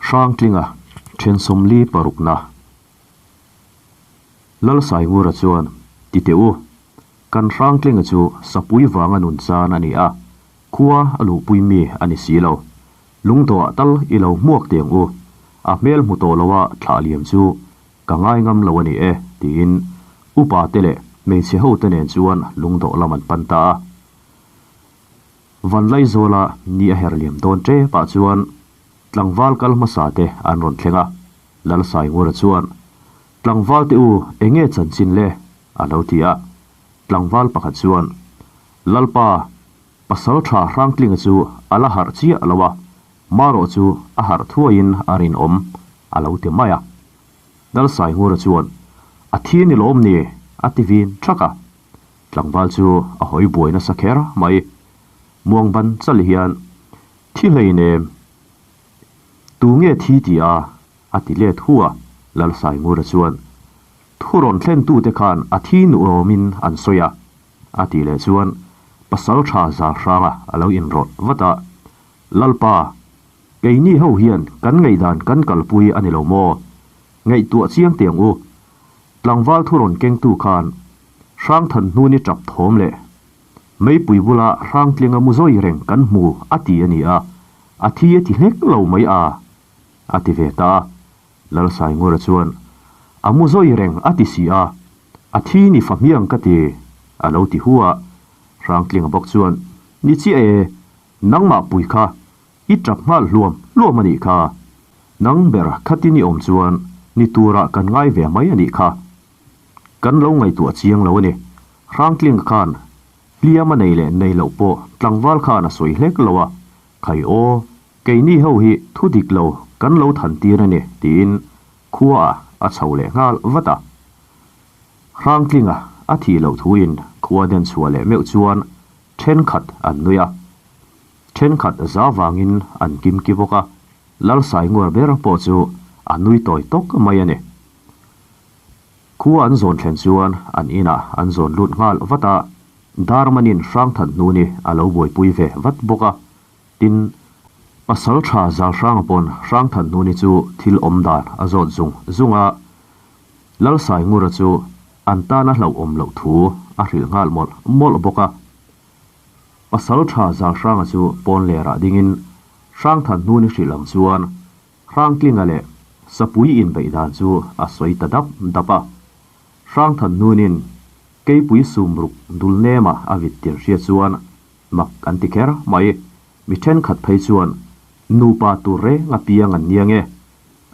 Hrangtlinga then sawmli parukna Lalsaingura chuan, Ti teh u, kan Hrangtlinga chu sapui vanga nun chan a ni a, khua a luhpui mi a ni si lo. Lungdawhah tal i lo hmuak teh ang u, a hmel hmu tawh loa thlah liam chu ka ngai ngam lo a ni e, tiin upa te leh hmeichhe hote nen chuan lungdawh lam an pan ta a. Vanlaizawla ni a her liam dawn tepah chuan tlangval kal hmasa te an rawn thleng a, Lalsaingura chuan, Tlangval te u, enge chanchin le? a lo ti a. Tlangval pakhat chuan, Lalpa, pasal tha Hrangtlinga chu a la harh chiah lo a, marawh chu a harh thuaiin a rinawm, a lo ti mai a. Lalsaingura chuan, A thi ni lawm ni? a ti vin thak a. Tlangval chu a hawi buai nasa kher mai. Muang ban chal hian, Thi hleinem, tu nge thi ti a? a ti let hu a. Lalsaingura chuan, Thu rawn thlentute khan a thi nuawmin an sawi a, a tih leh chuan pasal tha Zalhranga a lo inrawlh vat a. Lalpa, keini ho hian kan ngaihdan kan kalpui a ni lo maw? Ngaihtuah chiang teh ang u. Tlangval thu rawn kengtu khan Hrangthan hnuni tap thawm leh Meipui bula Hrangtlinga mu zawi reng kan hmu a ti a ni a, a thi a ti hlek lo mai a, a ti ve ta a. Lalsaingura chuan, A mu zawi reng a ti si a, a thi ni fa hmiang ka ti, a lo ti hu a. Hrangtlinga bawk chuan, Ni chiah e, nangmah pui kha I tap nghal hluam hluam a nih kha. Nang ber khatin i awm chuan ni turah kan ngai ve mai a nih kha. Kan lo ngaihtuah chiang lo a ni. Hrangtling khan hliam a nei leh nei loh pawh tlangval khan a sawi hlek lo a, Khai aw, keini ho hi thu dik lo kan lo than tir a ni tiin khuaah a chho leh nghal vat a. Hrangtlinga a thih loh thuin khua den chhuah leh meuh chuan thenkhat an nui a. Thenkhat za vangin an kim ki bawk a, Lalsainguar ber pawh chu a nui tawi tawk mai a ni. Khua an zawn thlen chuan an inah an zawn lut nghal vat a, Darmanin Hrangthan hnuni a lo buaipui ve vat bawk a, tin, Pasal tha Zalhranga pawn Hrangthan hnuni chu thil awm dan a zawt zung zung a, Lalsaingura chu an tana hlauhawm loh thu a hrilh nghal mawlh mawlh bawk a. Pasal tha Zalhranga chu pawn lerah dingin Hrangthan hnuni hrilh ang chuan Hrangtlinga leh Sapui inbeih dan chu a sawi ta dap dap a. Hrangthan hnunin Keipui sumruk dul nema a vit tir hria chuan mak an ti kher mai. Mi thenkhat phei chuan nupa tur reng a piang an nia nge,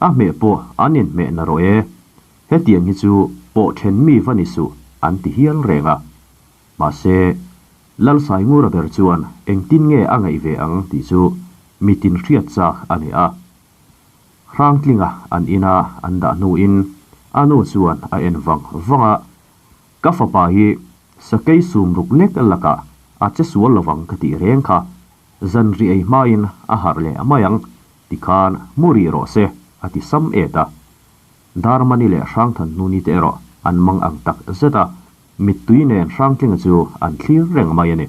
a hmeh pawh an inhmeh na rawh e, hetiang hi chu pawh then mi va ni suh an ti hial reng a. Mahse, Lalsaingura ber chuan engtin nge a ngaih ve ang tih chu mitin hriat chak a ni a. Hrangtlinga an ina an dah hnuin a nu chuan a en vang vang a, Ka fapa hi sakei sum ruk lek lakah a che sual lovang ka tih reng kha, zan ri ei hmain a harh leh mai ang tikhan mu rih rawh se a ti sam et a. Darmani leh Hrangthan hnuni te erawh an mang ang tak zet a, Mittui nen Hrangtlinga chu an thlir reng mai a ni.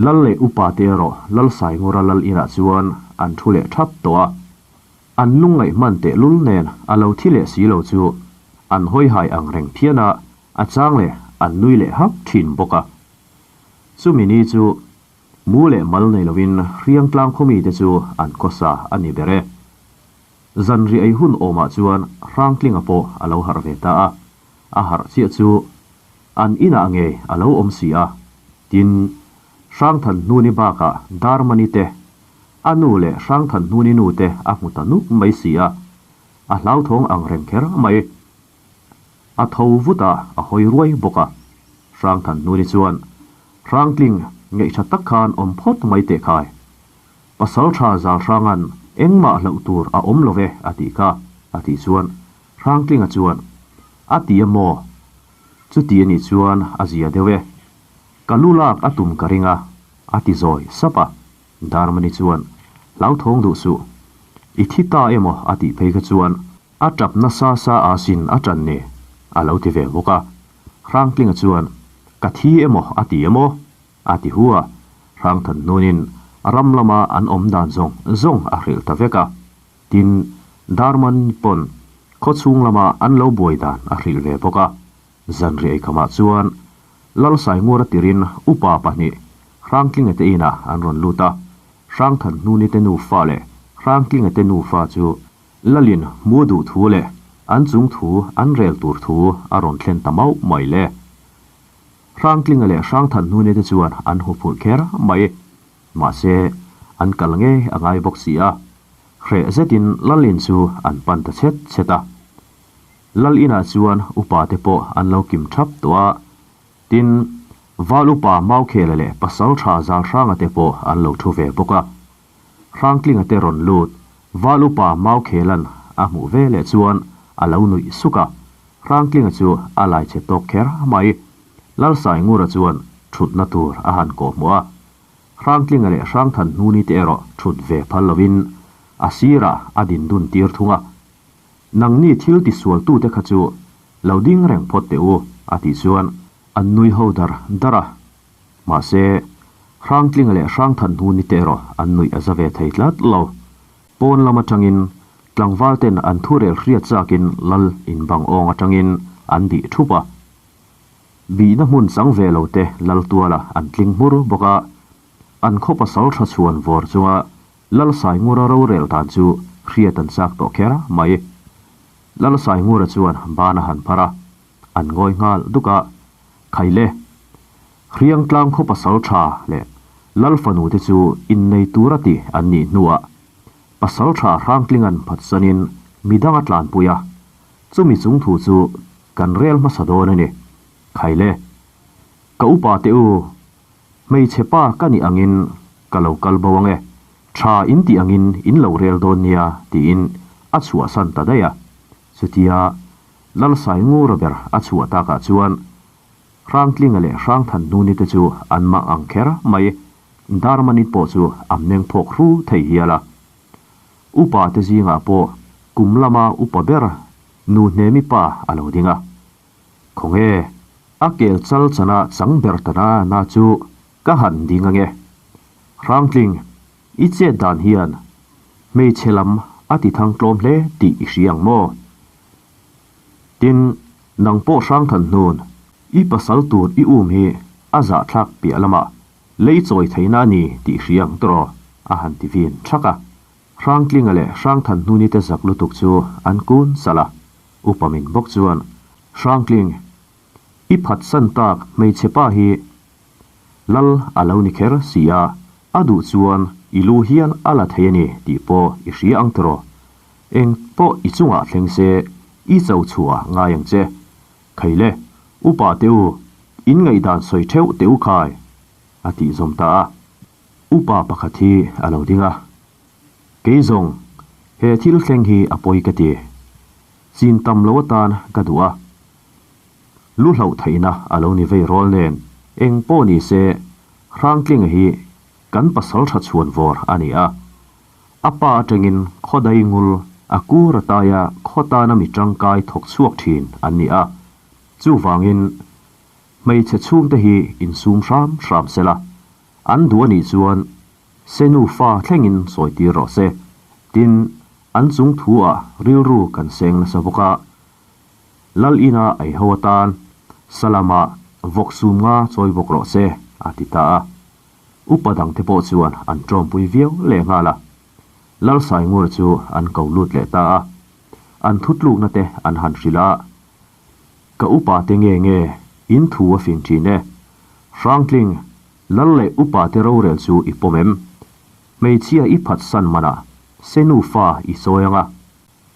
Lal leh upa te erawh Lalsaingura lal inah chuan an thu leh thap tawh a. An lungngaih hman tehlul nen a lo thi leh si lo chu an hawihai ang reng phian a, a chang leh an nui leh hak thin bawk a. Chumi ni chu mu leh mal nei lovin Hriangtlang khaw mite chu an khawsa a ni ber e. Zanriah ei hun awmah chuan Hrangtlinga pawh a lo harh ve ta a, a harh chiah chu an inah ngei a lo awm si a, tin, Hrangthan hnuni bakah Darmani te, a nu leh Hrangthan hnuni nu te a hmu ta nuk mai si a, a hlauthawng ang reng kher mai. A tho vut a, a hawi ruai bawk a. Hrangthan hnuni chuan, Hrangtling, ngaihṭha tak khan awm phawt mai teh khai. Pasal tha Zalhranga'n engmah hlauh tur a awm lo ve a tih kha, a tih chuan Hrangtlinga chuan, A ti a maw? Chuti a nih chuan a zia deuh e. Ka lu lak a tum ka ring a, a ti zawi sap a. Darmani chuan, Hlauthawng duh suh. I thi ta emaw a tih phei kha chuan a tap nasa sa a sin a tan ni, a lo ti ve bawk a. Hrangtlinga chuan, Ka thi emaw a ti emaw? A ti hu a, Hrangthan hnunin. Ram lama an awm dan zawng zawng a hrilh ta vek a. Tin, Darman pawn khawchhung lama an lo buai dan a hrilh ve bawk a. Zanriah eikhamah chuan Lalsaingura tirin upa pahnih Hrangtlinga te inah an rawn lut a. Hrangthanhnuni te nufa leh Hrangtlinga te nufa chu Lalin hmu duh thu leh an chung thu an rel tur thu a rawn thlen ta mauh mai le. Hrangtlinga leh Hrangthanhnuni te chuan an hu phurh kher mai. Mahse, an kal ngei a ngai bawk si a. Hreh zetin Lalin chu an pan ta chhet chhet a. Lal inah chuan upa te pawh an lo kim thap tawh a. Tin, Val upa Maukhela leh Pasal tha Zalhranga te pawh an lo thu ve bawk a. Hrangtlinga te rawn lut, Val upa Maukhelan a hmuh ve leh chuan a lo nuih suk a. Hrangtlinga chu a lai che tawk kher mai. Lalsaingura chuan thutna tur a han kawhhmuh a. Hrangtlinga leh Hrangthanhnuni te erawh thut ve phal lovin a sirah a din dun tir thung a. Nangni thil tisualtute kha chu lo ding reng phawt teh u, a tih chuan an nui ho dar dar a. Mahse, Hrangtlinga leh Hrangthanhnuni te erawh an nuih a za ve thei tlat lo. Pawn lam atangin tlangval ten an thurel hriat chakin lal inbang awng atangin an dih thup a. Bihna hmun chang ve lo te lal tuala an tling hmur bawk a, an khaw pasal tha chhuan vawr chunga Lal Saingura rorel dan chu hriat an chak tawh kher mai. Lal Saingura chuan ban a han phar a, an ngawi nghal duk a, Khaile, Hriangtlang khaw pasal tha leh Lal fanu te chu innei tur a tih an nih hnuah pasal tha Hrangtlingan phatsanin midang a tlanpui a, chumi chung thu chu kan rel hmasa dawn a ni. Khaile, ka upa te u, hmeichhe pa ka nih angin ka lo kal bo ang e, tha in tih angin in lo rel dawn nia tiin a chhuahsan ta daih a. Chutia Lalsai Ngura ber a chhuah takah chuan Hrangtlinga leh Hrangthanhnuni te chu an mah ang kher mai, Darmanit pawh chu a meng phawk hru thei hial a. Upa te zingah pawh kum lama upa ber nu Hnemi pa a lo ding a. Khawnge, a kel chal chana chang ber ta na na chu ka han ding ange. Hrangtling, i chet dan hian hmeichhe lam a ti thang tlawm hle tih i hria ang maw? Tin, nang pawh Hrangthanhnun, i pasal tur i um hi a zahthlak piah lamah lei chawi theihna a ni tih hria ang tawh a han ti vin thak a. Hrangtlinga leh Hrangthanhnuni te zak lutuk chu an kun salh a, upa min bawk chuan, Hrangtling, i phatsan tak hmeichhe pa hi Lal a lo ni kher si a, a duh chuan i lu hial a la thei a ni tih pawh i hria ang tawh. Eng pawh i chungah thleng se, i cho chhuah ngai ang che. Khaile, upa te u, in ngaihdan sawi theuh teh u khai, a tih zawm ta a. Upa pakhat hi a lo ding a, Kei zawng, he thil thleng hi a pawi ka ti. Chin tam lo atan ka duh a. Lu hlauh theihna a lo ni vei rawl nen, eng pawh ni se, Hrangtlinga hi kan pasal tha chhuan vawr a ni a. A pa atangin khawdai ngul a kur ataia khaw tana mi tangkai thawk chhuak thin an ni a. Chuvangin, hmeichhe chhungte hi insum hram hram sela, an duh a nih chuan se nufa thlengin sawi tir rawh se. Tin, an chung thu ah rilru kan seng nasa bawk a. Lal ina ei ho atan Salama vawk sum nga chawi bawk rawh se, a ti ta a. Upa dangte pawh chuan an tawmpui viau leh nghal a. Lal Saingur chu an ko lut leh ta a. An thutlukna te an han hrilh a. Ka upa te nge nge in thu a fing thin e. Hrangtling, Lal leh upa te rorel chu i pawm em? Hmeichhia i phatsan manah se nufa i sawi ang a.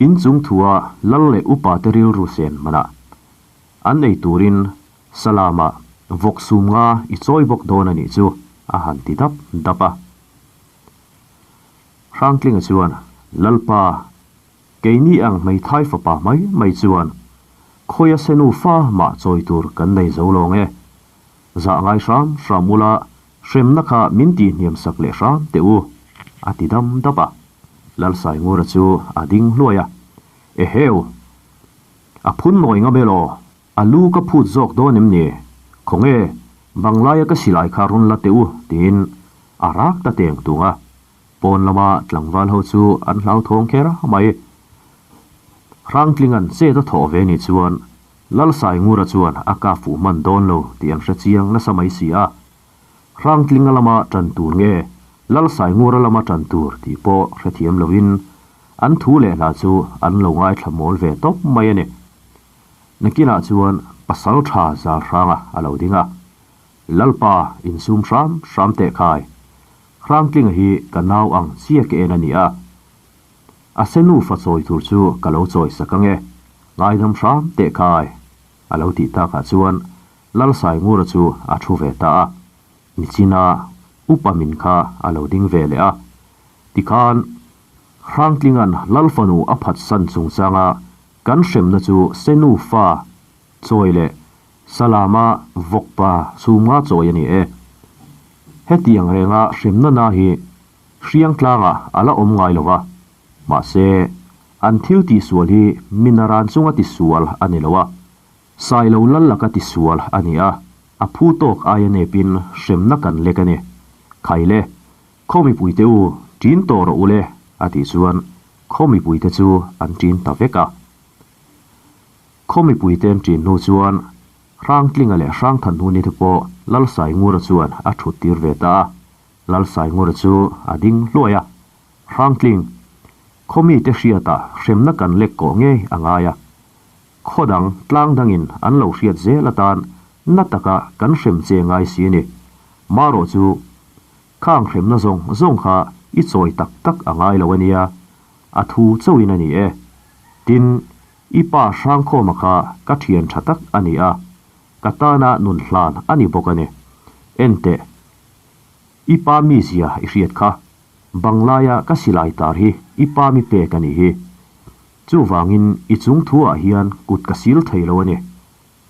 In chung thua lal leh upa te rilru sen hmanah an ei turin Salama vawk sum nga i chawi bawk dawn a nih chu a han ti dap dap a. Hrangtlinga chuan, Lalpa, keini ang hmeithai fapa mai mai chuan khawia senu fa mah chawi tur kan nei zo lawng e. Zah ngai hram hram ula Hremna kha min tihhniam sak leh hram teh u, a ti dam dap a. Lalsaingura chu a ding hluai a, Eheu! A phun nawi ngam elaw? A lu ka phut zawk dawn em ni? Khawnge, Banglaia ka silai kha rawn la teh u, tiin a rak ta teng tung a. Pawn lama tlangval ho chu an hlauthawng kher mai. Hrangtlinga'n chet a thawh ve ni chuan Lalsaingura chuan a kap fuh hman dawn lo tih an hre chiang nasa mai si a. Hrangtlinga lama tan tur nge Lalsaingura lama tan tur tih pawh hrethiam loin an thu leh hla chu an lo ngaithla mawl ve tawp mai a ni. Nakinah chuan pasal tha zal hranga a lo ding a, Lalpa insum hram hram teh khai, Hrangtlinga hi ka nau ang chiah ke en a ni a, a se nufa chawi tur chu ka lo chawi sak ang e, ngaidam hram teh khai, a lo tih takah chuan Lalsaingura chu a thu ve ta a, Nichina upa min kha a lo ding ve leh a, tikhan Hrangtlinga'n Lalfanu a phatsan chungchanga kan hremna chu se nufa chawi leh Salama vawkpa chhunga chawi a ni e. Hetiang renga hremna na hi hriang tlangah a la awm ngai lo va, mahse, an thil tihsual hi minaran chunga tisual a ni lo a, Sailo lal laka tisual a ni a, a phu tawk aia nepin hremna kan lek a ni. Khaile, khaw mipuite u, ṭin tawh rawh u le, a tih chuan khaw mipuite chu an ṭin ta vek a. Khaw mipuite an ṭin hnu chuan Hrangtlinga leh Hrangthanhuni te pawh Lalsaingura chuan a ṭhut tir ve ta a. Lalsaingura chu a ding hluai a, Hrangtling, khaw mite hriatah hremna kan lek kawh ngei a ngai a. Khaw dang tlang dangin an lo hriat zel atan na taka kan hrem che ngai si a ni. Marawh chu khang hremna zawng zawng kha i chawi tak tak a ngai lo a nia, a thu chauhin a ni e. Tin, I pa Hrangkhawma kha ka thian tha tak a ni a, ka tana nun hlan a ni bawk a ni. Enteh, i pa mizia i hriat kha, Banglaia ka silai tar hi i pa mi pek a nih hi. Chuvangin i chung thu ah hian kut ka sil thei lo a ni.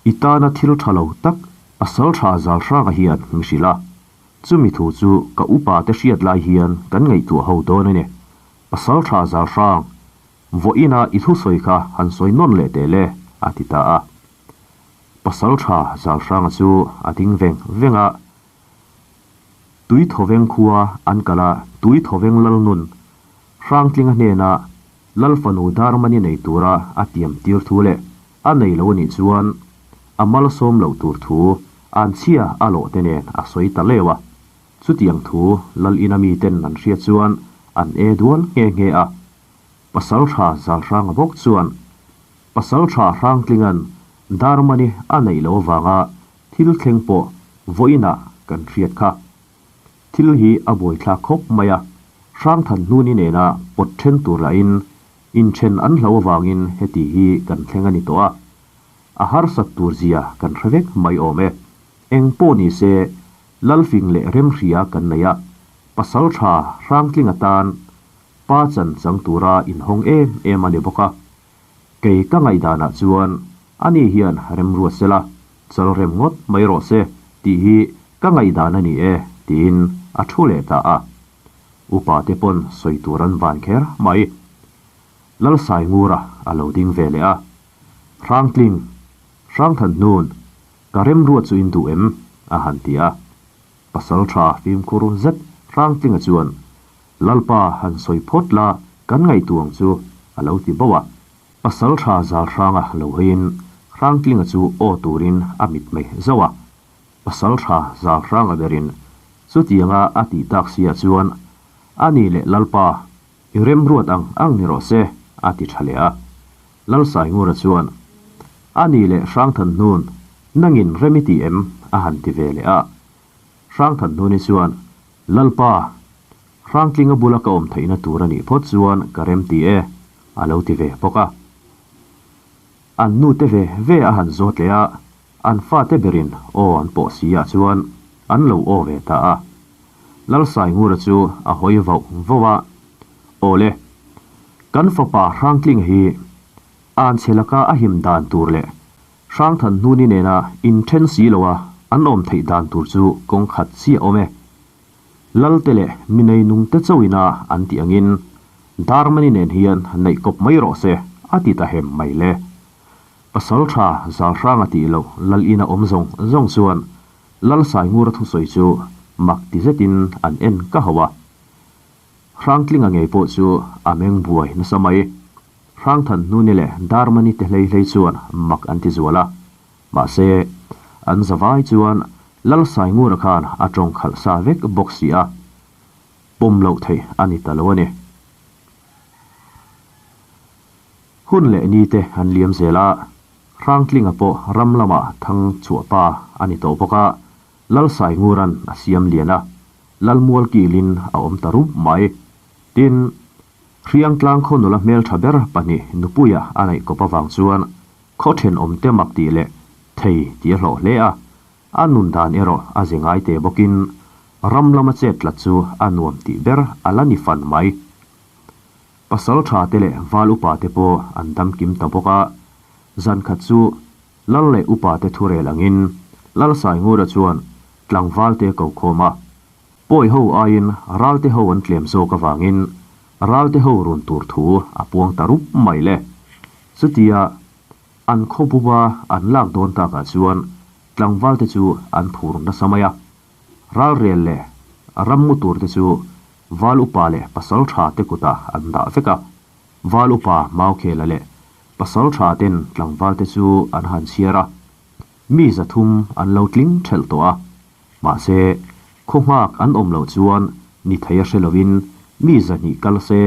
I tana thil tha lo tak pasal tha zal hranga hian mi hrilh a. Chumi thu chu ka upa te hriat lai hian kan ngaihtuah ho dawn a ni. Pasal tha zal hrang, Vawiina i thusawi kha han sawi nawn leh teh le, a ti ta a. Pasal tha zal hranga chu a ding veng veng a. Tui thawveng khua an kal a, tui thawveng lalnun Hrangtlinga hnena Lal fanu Darmani nei tura a tiam tir thu leh a nei lo anih chuan a malsawm loh tur thu anchhia a lawh te nen a sawi ta leu a. Chutiang thu Lal ina miten an hriat chuan an e dual nghe nghe a. Pasal tha Zalhranga bawk chuan Pasal tha Hrangtlinga'n Darmani a neih loh avanga thil thleng pawh vawiinah kan hriat kha. Thil hi a buaithlak khawp mai a, Hrangthan hnuni nena pawt then tur lahin inthen an hlo avangin heti hi kan thleng a ni tawh a, a harsat tur zia kan hre vek mai awm e. Eng pawh ni se, Lalfing leh Remhria kan nei a, pasal tha Hrangtling atan pa chan chang tura inhawng em em a ni bawk a. Kei ka ngaihdanah chuan ani hian remruat sela, chal rem ngawt mai rawh se tih hi ka ngaihdan a ni e tiin a thu leh ta a. Upa te pawn sawi tur an van kher mai. Lalsaingura a lo ding ve leh a. Hrangtling, Hrangthanhnun, ka remruat chu in duh em? a han ti a. Pasal tha fimkhur zet Hrangtlinga chuan Lalpa han sawi phawt la kan ngaihtuang chu a lo ti bauh a. Pasal tha zal hranga lo hawiin Hrangtlinga chu aw turin a mit mai zauh a. Pasal tha zal hranga berin chutianga a tih tak siah chuan a ni leh Lalpa i remruat ang ang ni rawh se a ti tha leh a. Lalsaingura chuan a ni leh Hrangthanhnun nangin rem i ti em a han ti ve leh a. Hrangthanhnuni chuan Lalpa, Hrangtlinga bula ka awm theihna tur a nih phawt chuan ka remti e, a lo ti ve bawk a. An nute ve ve a han zawt leh a, an fate berin aw an pawh si ah chuan an lo aw ve ta a. Lalsaingura chu a hawi vauh vauh a, Awle, kan fapa Hrangtlinga hi anchhe laka a him dan tur leh Hrangthanhnuni nena inthen si loa an awm theih dan tur chu kawng khat chiah awm e. Lalte leh mi neinungte chauhina an tih angin Darmani nen hian neih kawp mai rawh se a ti ta hem mai le. Pasal tha Zalhranga tih loh Lal ina awm zawng zawng chuan Lal Saingura thusawi chu mak ti zetin an en ka hauh a. Hrangtlinga ngei pawh chu a meng buai nasa mai. Hrangthanhnuni leh Darmani te hlei hlei chuan mak an ti zual a. Mahse, an zavai chuan Lal Saingura khan a tawng khalh sa vek bawk si a, pawm loh theih a ni ta lo a ni. Hun leh ni te an liam zel a, Hrangtlinga pawh ram lamah thang chhuah pa a ni tawh bawk a, Lal Saingura'n a siam lian a, Lal Mualkilin a awm ta rup mai. Tin, Hriangtlang khaw nula hmeltha ber pahnih nupuia a neih kawp avang chuan khaw thenawmte mak tih leh thei tih a hlawh hle a, a nun dan erawh a ze ngai te bawkin ram lama chet tlat chu a nuam tih ber a la ni fan mai. Pasal tha te leh val upa te pawh an dam kim ta bawk a, zan khat chu Lal leh upa te thurel angin Lal Saingura chuan tlangval te ko khawm a, Pawi ho aiin ralte ho an tlem zawk avangin ralte ho run tur thu a puang ta rup mai le. Chutia an khaw buba an lak dawn takah chuan tlangvalte chu an phur nasa mai a. Ralrel leh rammu turte chu Val upa leh pasal tha te kutah an dah vek a. Val upa Maukhela leh pasal tha ten tlangvalte chu an han chhiar a. Mi 300 an lo tling thelh tawh a. Mahse, khaw nghak an awm loh chuan ni thei a hre lovin mi 200 kal se.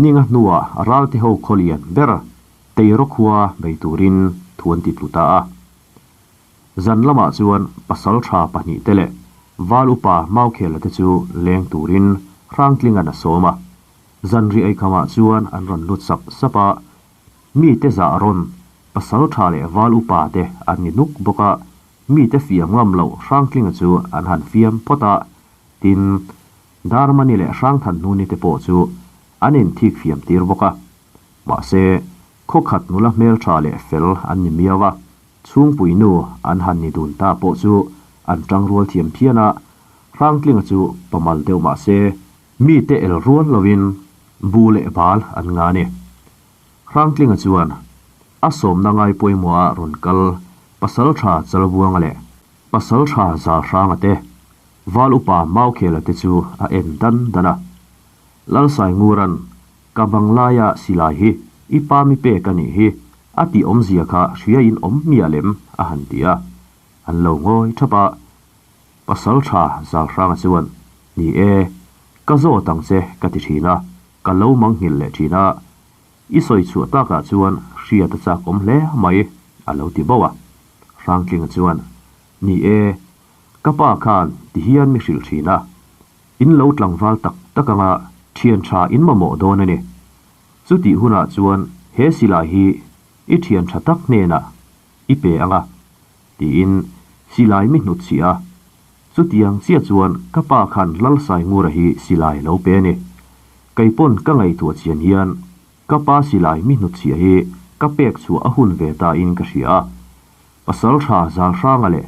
Ninga hnuah ralte ho khaw lian ber Teiraw khua bei turin thu an ti tlu ta a. Zan lamah chuan pasal tha pahnih te leh Val upa Maukhela te chu leng turin Hrangtlinga'n a sawm a. Zan ri eikhamah chuan an rawn lut sap sap a. Mite zah rawn pasal tha leh Val upa te an ni nuk bawk a. Mite fiam ngam loh Hrangtlinga chu an han fiam phawt a, tin, Darmani leh Hrangthanhnuni te pawh chu an inthik fiam tir bawk a. Mahse, khawkhat nula hmeltha leh fel an ni miau a, chhungpui nu an han ni dun ta pawh chu an tangrual thiam phian a, Hrangtlinga chu pamal deuh mah se, mite el rual lovin bu leh bal an nga a ni. Hrangtlinga chuan a sawmna ngai pawimawha rawn kal Pasaltha Chalbuanga leh Pasaltha Zalhranga te, Val upa Maukhela te chu a en dan dan a. Lalsaingura'n ka banglaia silai hi i pa mi pek a nih hi a tih awmzia kha hriain awm miah lem a han ti a. An lo ngawi thap a. Pasaltha Zalhranga chuan, Ni e, ka zawt ang che ka ti thin a. Ka lo manghilh leh thin a, i sawi chhuah takah chuan hriat a chak awm hle mai, a lo ti bauh a. Hrangtlinga chuan, Ni e, ka pa khan ti hian mi hrilh thin a, in lo tlangval tak tak anga thian tha in mamawh dawn a ni. Chutih hunah chuan he silai hi i thian tha tak hnenah i pe anga, tiin silai mi hnutchhiah a. Chutiang chiah chuan ka pa khan Lalsaingura hi silai lo pe a ni. Kei pawn ka ngaihtuah chian hian ka pa silai mi hnutchhiah hi ka pek chhuah a hun ve ta in ka hria a. Pasaltha Zalhranga leh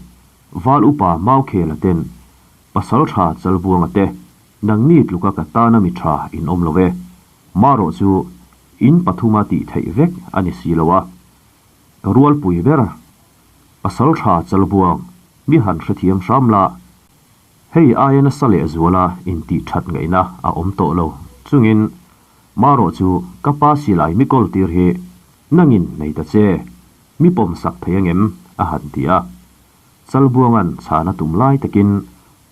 Val upa Maukhela ten Pasaltha Chalbuanga te nangni tluka ka tana mi tha in awm lo e. Marawh chu in pathuma tih theih vek a ni si lo a. Ka rualpui ber Pasaltha Chalbuang mi han hrethiam hram la, hei aia nasa leh zuala intih that ngaihna a awm tawh lo chungin marawh chu ka pa silai mi kawl tir hi nangin nei ta che, mi pawm sak thei angem? a han ti a. Chalbuanga'n chhana tum lai takin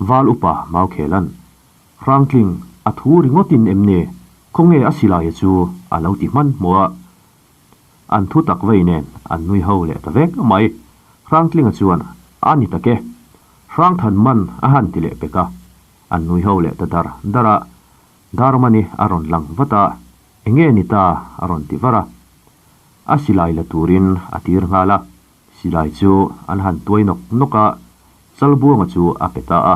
Val upa Maukhelan, Hrangtling, a thu ringawtin em ni? Khawnge a silaia chu a lo ti hmanhmawh a. An thu tak vei nen an nui ho leh ta vek mai. Hrangtlinga chuan, A ni tak e. Hrangthan man a han ti leh pek a. An nui ho leh ta dar dar a. Darmani a rawn lang vat a, Enge ni ta? a rawn ti var a. A silai la turin a tir nghal a. Silai chu an han tuai nawk nawk a, Chalbuanga chu a pe ta a.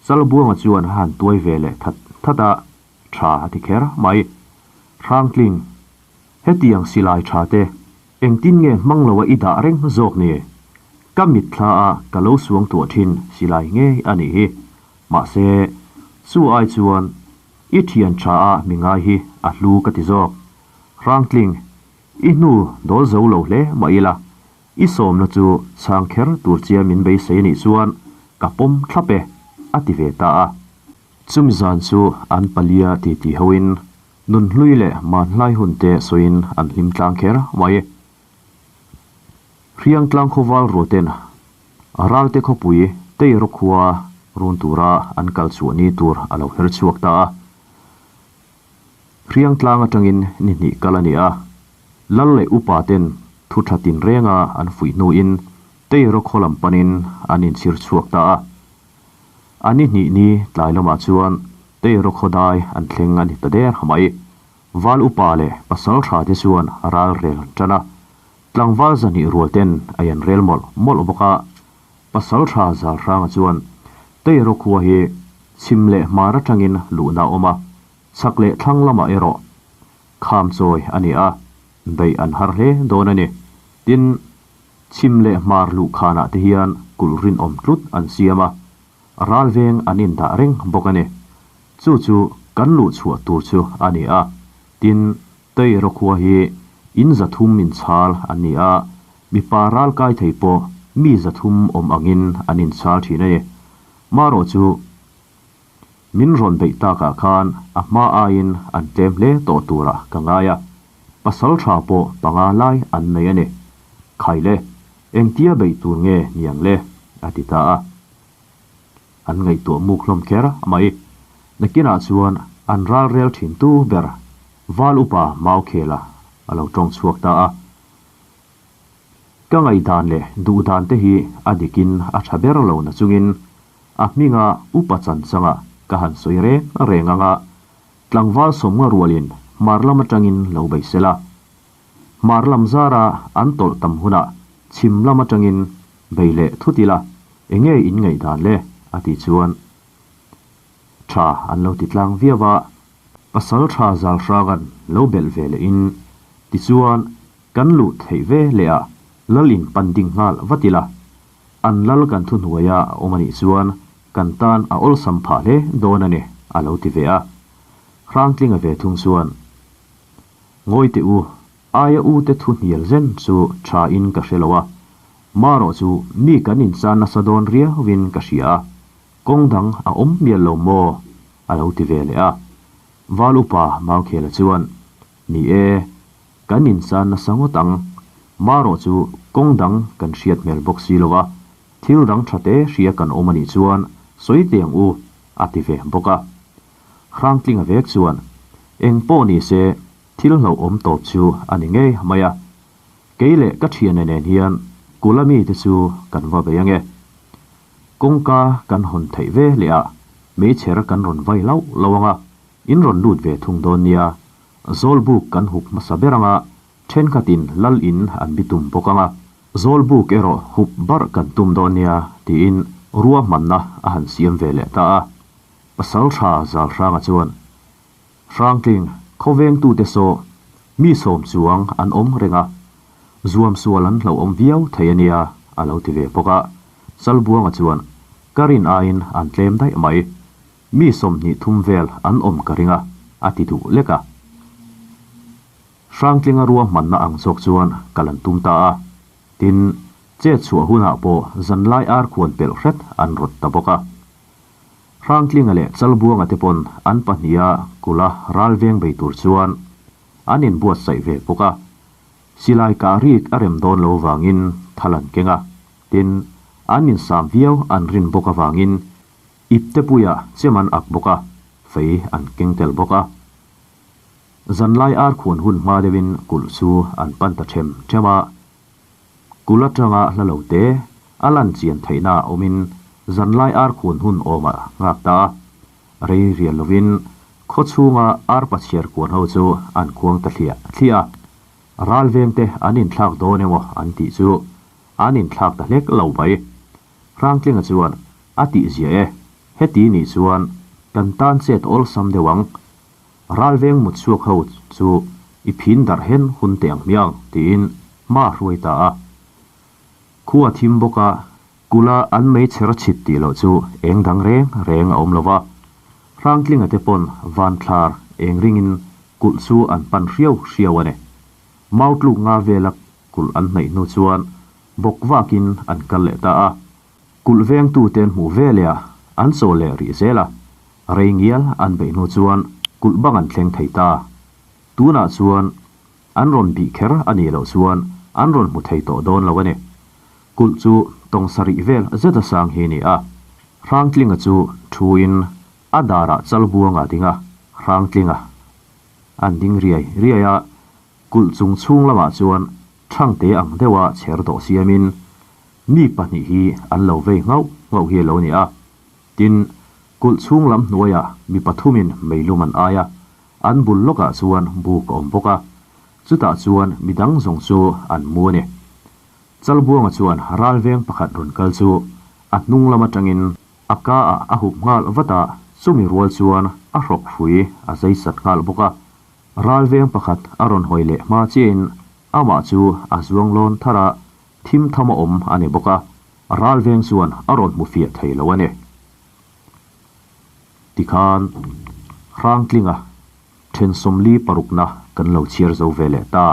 Chalbuanga chuan a han tuai ve leh that that a, Tha a ti kher mai. Hrangtling, hetiang silai tha te engtin nge hmang lo a i dah reng zawk ni? Ka mitthla a ka lo suang tuah thin silai ngei a nih hi. Mahse, chu ai chuan i thian tha a mi ngai hi a hlu ka ti zawk. Hrangtling, i hnu dawl zo lo hle mah ila, i sawmna chu chhang kher tur chia min beisei nih chuan. Ka pawm thlap e, a ti ve ta a. Chumi zan chu an palia titi hoin nunhlui leh manhlai hunte sawiin an hlim tlang kher mai. Hriangtlang khawval ruaten Ralte khawpui Teiro khua run tura an kal chhuah ni tur a lo her chhuak ta a. Hriangtlang atangin ni hnih kal a ni a, Lal leh upa ten thu tha tinrenga an fuih hnuin Teiro khaw lam panin an inchhir chhuak ta a. A ni hnih ni tlai lamah chuan Teiro khaw dai an thleng a ni ta der mai. Val upa leh pasal tha te chuan ral rel an tan a, tlangval zahnih rual ten a in rel mawlh mawlh bawk a. Pasal tha zal hranga chuan Teiro khua hi chhim leh hmar atangin luhna a awm a, chhak leh thlang lamah erawh kham chawi a ni a, beih an har hle dawn a ni. Tin, chhim leh hmar luhkhanah te hian kulh rinawm tlut an siam a, ral veng an indah reng bawk a ni. Chu chu kan luh chhuah tur chu a ni a, tin, Teiro khua hi in 300 inchhal an ni a, mipa ral kai thei pawh mi 300 awm angin an inchhal thin a ni. Marawh chu min rawn beih takah khan a hma aiin an tlem hle tawh turah ka ngai a, pasal tha pawh panga lai an nei a ni. Khai le, engtia beih tur nge niang le? a ti ta a. An ngaihtuah muk hlawm kher mai. Nakinah chuan an ral rel thin tu ber Val upa Maukhela a lo tawng chhuak ta a. Ka ngaihdan leh duhdan te hi a dikin a tha ber lo na chungin a hminga upa chan changa ka han sawi reng reng anga tlangval sawmnga rualin hmar lam atangin lo bei sela. Hmar lam zara an tawlh tam hunah chhim lam atangin bei leh thut ila enge in ngaihdan le? a tih chuan tha an lo ti tlang viau a, pasal tha zal hrangan lo belh ve leh in tichuan kan luh theih ve leh a lal in pan ding nghal vat ila an lal kan thuhnuaia a awm a nih chuan kan tan a awlsam phah hle dawn a ni a lo ti ve a. Hrangtlinga ve thung chuan Ngawi teh u, aia u te thu hnial zen chu tha in ka hre lo a, marawh chu mi kan inchan nasa dawn riau in ka hria a, kawng dang a awm mial lo maw? a lo ti ve leh a. Val upa Maukhela chuan, Ni e, kan inchan nasa ngawt ang, marawh chu kawng dang kan hriat hmel bawk si lo a, thil dang tha te hria kan awm a nih chuan sawi teh ang u, a ti ve bawk a. Hrangtlinga vek chuan eng pawh ni se thil hlauhawm tawp chu a ni ngei mai a, kei leh ka thiana nen hian kula mite chu kan va bei ange. Kawngka kan hawn theih ve leh a, meichher kan rawn vai hlauh lo anga, in rawn lut ve thung dawn nia. Zawlbuk kan hup hmasa ber anga, thenkhatin lal in an bitum bawk anga, Zawlbuk erawh hup barh kan tum dawn nia tiin ruahmanna a han siam ve leh ta a. Pasal tha Zalhranga chuan, Hrangtling, khawvengtute saw mi sawm chuang an awm reng a, zuam sual an hlauhawm viau thei a nia, a lo ti ve bawk a. Chalbuanga chuan, Ka rin aiin an tlem daih mai, mi 20 thum vel an awm ka ring a, a ti duh lek a. Hrangtlinga ruahmanna ang zawk chuan kal an tum ta a, tin, chet chhuah hunah pawh zanlai ar khuan pelh hret an rawt ta bawk a. Hrangtlinga leh Chalbuanga te pawn an pahniha kula ral veng bei tur chuan an inbuatsaih ve bawk a, silai kah rik a rem dawn lo vangin thal an keng a, tin, an insam viau an rin bawk avangin ipte puia chem an ak bawk a, fei an keng tel bawk a. Zanlai ar khuan hun hma deuhin kulh chu an pan ta ṭhem ṭhem a. Kul atanga hla lo te a lan chian theihna awmin zanlai ar khuan hun awm a nghak ta a, rei rial lovin khaw chhunga ar pachhiar kuan ho chu an khuang ta thliah thliah a, ral vengte an inthlak dawn emaw an tih chu an inthlak ta hlek lo mai. Hrangtlinga chuan a tih zia e, heti nih chuan kan tan chet awlsam deuh ang. Ral veng mut chhuak ho chu i phin darh hen hun teh ang hmiang tiin hma a hruai ta a. Khua thim bawk a, kula an meichher chhit tih loh chu eng dang reng reng a awm lo va. Hrangtlinga te pawn vanthlar eng ringin kulh chu an pan hriau hriau a ni. Mautluk nga vela kulh an hnaih hnu chuan bawk vakin an kal leh ta a. Kulh vengtute an hmuh veleh a, an chawl leh rih zel a. Rei ngial an beih hnu chuan kulh bang an thleng thei ta. Tunah chuan an rawn bih kher a nih loh chuan an rawn hmu thei tawh dawn lo a ni. Kulh chu tawng sarih vel zet a sang hi a ni a. Hrangtlinga chu thuin a darah chalbuanga a ding a, Hrangtlinga an ding riai riai a. Kulh chung chhung lamah chuan thangte ang deuha chher dawh siamin mi pahnih hi an lo vei nghauh nghauh hi a lo ni a. Tin, kulh chhung lam hnuaiah mi pathumin meilum an ai a, an bul lawkah chuan buk a awm bawk a, chutah chuan mi dang zawng chu an mu a ni. Chalbuanga chuan ralveng pakhat rawn kal chu a hnung lam atangin a ka ah a hup nghal vat a, chumi rual chuan a hrawk hrui a zai sat nghal bawk a. Ralveng pakhat a rawn hawi leh hma chiahin amah chu a zuang lawn thar a, thim tham a awm a ni bawk a, ralveng chuan a rawn hmu fiah thei lo a ni. Tikhan Hrangtlinga then 46na kan lo chhiar zo ve leh ta.